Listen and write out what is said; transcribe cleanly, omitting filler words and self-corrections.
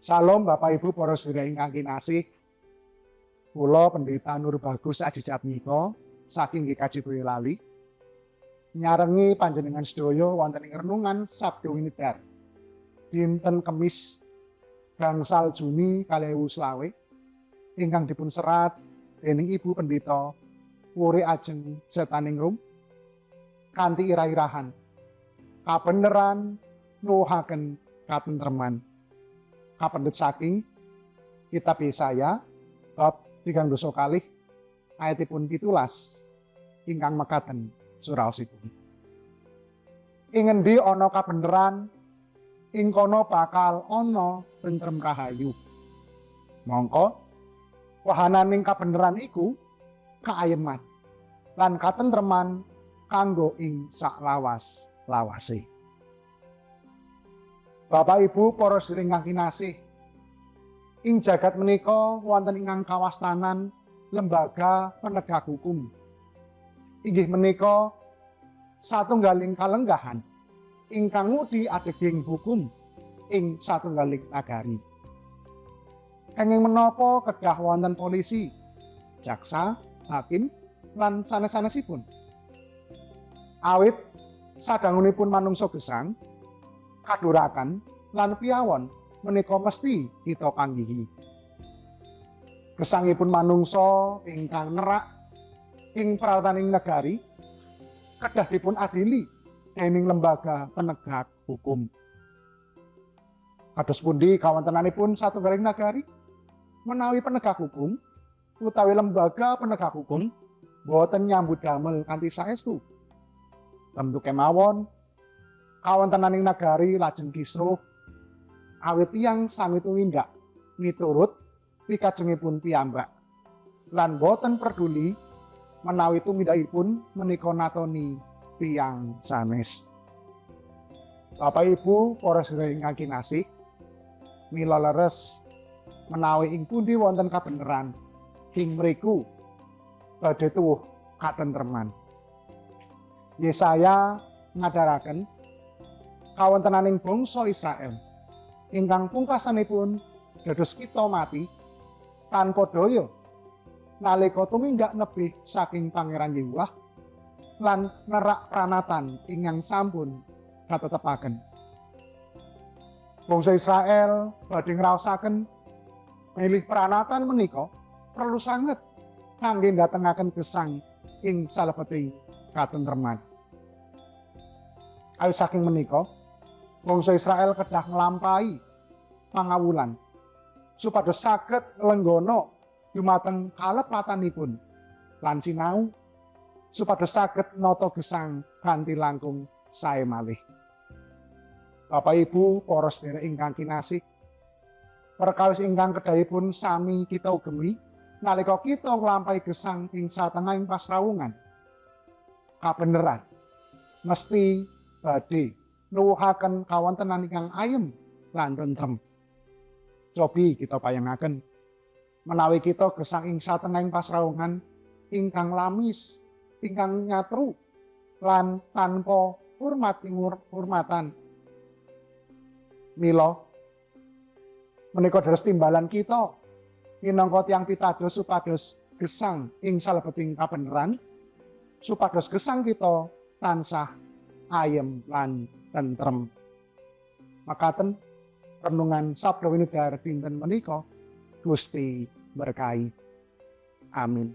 Salam Bapak Ibu para sedherek ingkang kinasih. Kula Pendeta Nur Bagus Aji Jatmiko saking GKJ Boyolali nyarengi panjenengan sedaya wonten ing renungan Sabda Winedar dinten Kemis 5 Juni 2025 ingkang dipun serat dening Ibu Pendeta Wuri Ajeng Setaningrum kanthi irah-irahan kabeneran nuwuhaken katentreman, kapendhet saking Kitab Yesaya bab 32 ayatipun 17 ingkang mekaten suraosipun. Ing ngendi ana kabeneran, ing kono bakal ana tentrem rahayu. Mongko wahananing kabeneran iku kaayeman lan katentreman kanggo ing saklawas lawase. Bapak Ibu para sedherek ingkang kinasih, ing jagat menika wonten ingkang kawastanan lembaga penegak hukum. Inggih menika satunggaling kalenggahan ingkang ngudi adeging hukum ing satunggaling nagari. Kenging menapa kedah wonten polisi, jaksa, hakim, lan sanes-sanesipun? Awit sadangunipun manungsa gesang, kadurakan lan piawon menika mesti kita panggihi. Gesangipun manungsa ingkang nerak ing prarataning negari kedah dipun adili dening lembaga penegak hukum. Kados pundi kawontenanipun satunggaling nagari menawi penegak hukum utawi lembaga penegak hukum boten nyambut damel kanthi saestu? Tentu kemawon kawontenaning nagari lajeng kisruh, awit tiyang sami tumindak miturut pikajengipun piyambak lan boten peduli menawi tumindakipun menika natoni tiyang sanes. Bapak Ibu para sedherek ingkang kinasih, mila leres menawi ing pundi wonten kabeneran, ing mriku badhe tuwuh katentreman. Yesaya ngadaraken kawontenaning bangsa Israel ingkang pungkasanipun dados kita mati tanpa daya nalika tumindak nebih saking Pangeran Yehuwah lan nerak pranatan ingkang sampun katetepaken. Bangsa Israel badhe ngraosaken bilih pranatan menika perlu sanget kangge ndatengaken gesang ing salebeting katentreman. Awit saking menika, bangsa Israel kedah nglampahi pangawulan supados saged nglenggana dumateng kalepatanipun lan sinau supados saged nata gesang kanthi langkung sae malih. Bapak Ibu para sedherek ingkang kinasih, perkawis ingkang kedahipun sami kita ugemi nalika kita nglampahi gesang ing satengahing pasrawungan, kabeneran mesti badhe nuwuhaken kawontenan ingkang ayem lan tentrem. Cobi kita bayangaken menawi kita gesang ing satengahing pasrawungan ingkang lamis, ingkang nyatru lan tanpa hormat ing hormatan. Mila menika dados timbalan kita minangka tiyang pitados supados gesang ing salebeting kabeneran, supados gesang kita tansah ayem lan tentrem. Makaten renungan Sabda Winedar dinten menika. Gusti berkahi. Amin.